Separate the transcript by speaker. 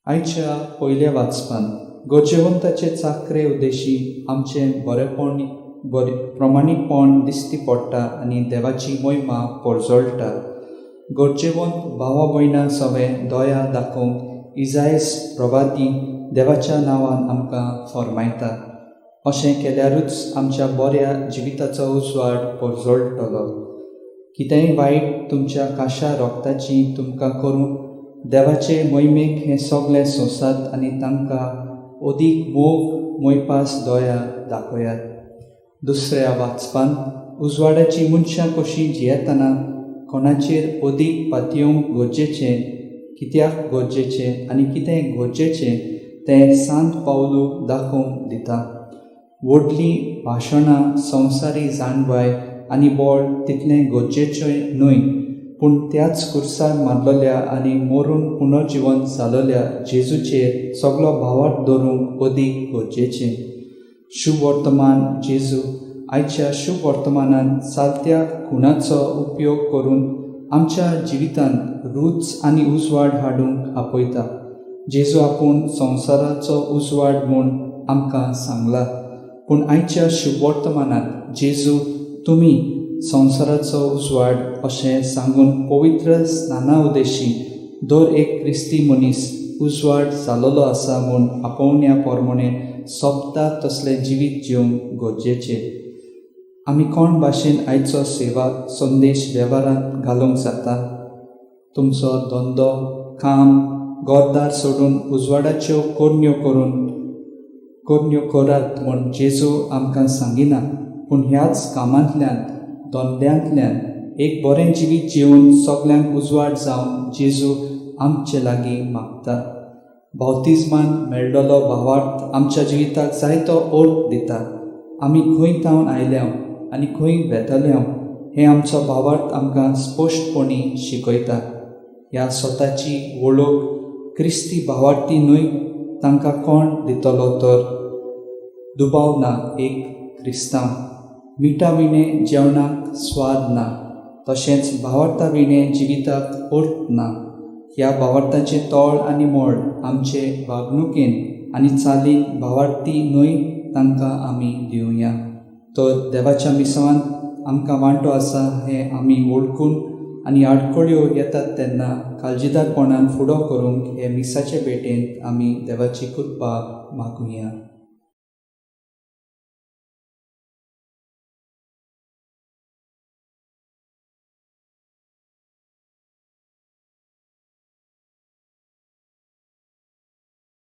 Speaker 1: आयच्या पयल्या वाचपान गरजेवंताचे चाकरे उद्देशी आमचें बरेपण बरे प्रमाणीकपण दिश्टी पडटा आनी देवाची मोहिमा परजळटा. गरजेवंत भावा भयणां सवें दया दाखोवंक इजायस प्रवादी देवाच्या नांवान आमकां फर्मायता. अशें केल्यारूच आमच्या बऱ्या जिविताचो उजवाड परजळटलो. कितेंय वायट तुमच्या काशा रोगताची तुमकां करूं, देवाचे मोहिमेक हें सगळें सोंसात आनी तांकां अदीक मोग, मोयपास, दया दाखयात. दुसऱ्या वाचपान उजवाडाची मनशां कशीं जियेतना कोणाचेर अदीक पातयेवंक गरजेचें, कित्याक गरजेचें आनी कितें गरजेचें तें सांत पावलू दाखोवन दिता. व्हडलीं भाशणां, संवसारी जाणवाय आनी बळ तितलें गरजेचें न्हय, पूण त्याच खुर्सार मारलेल्या आनी मरून पुनर्जिवन जालोल्या जेजूचेर सगलो भावार्थ दवरूंक अदीक गरजेचें. शुभ वर्तमान. जेजू आयच्या शुभ वर्तमानान चालत्या खुणाचो उपयोग करून आमच्या जिवितांत रूच आनी उजवाड हाडूंक आपयता. जेजू आपूण संवसाराचो उजवाड म्हूण आमकां सांगला, पूण आयच्या शुभ वर्तमानांत जेजू तुमी संवसाराचो उजवाड अशें सांगून पवित्र स्नाना उद्देशी दर एक क्रिस्ती मनीस उजवाड जालोलो आसा म्हूण आपोवण्या प्रमाणे सोंपता तसलें जिवीत जिवंक गरजेचें. आमी कोण भाशेन आयचो सेवा संदेश वेव्हारांत घालूंक जाता? तुमचो धंदो, काम, घरदार सोडून उजवाडाच्यो करण्यो करून करण्यो करात म्हूण जेजू आमकां सांगिना, पूण ह्याच कामांतल्यान, धंद्यांतल्यान एक बरें जिवीत जिवन सगल्यांक उजवाड जावन जेजू आमचे लागीं मागता. बावतिज्मान मेळ्ळलो भावार्थ आमच्या जिविताक जायतो अर्थ दिता. आमी खंय थावन आयल्या आनी खंय वेतले हें आमचो भावार्थ आमकां स्पश्टपणी शिकयता. ह्या स्वताची वळख क्रिस्ती भावार्थी न्हय तांकां कोण दितलो तर? दुबाव ना, एक क्रिस्तांव. मिठा विणें जेवणाक स्वाद ना, तशेंच भावार्था विणें जिविताक अर्थ ना. ह्या भावार्थाचें तळ आनी मोळ आमचे वागणुकेन आनी चालीन भावार्थी न्हय तांकां आमी दिवया. तर देवाच्या मिसावांत आमकां वांटो आसा हें आमी वळखून आनी आडखळ्यो येतात तेन्ना काळजीदारपणान फुडो करूंक हे मिसाचे भेटेंत आमी देवाची कृपा मागुया.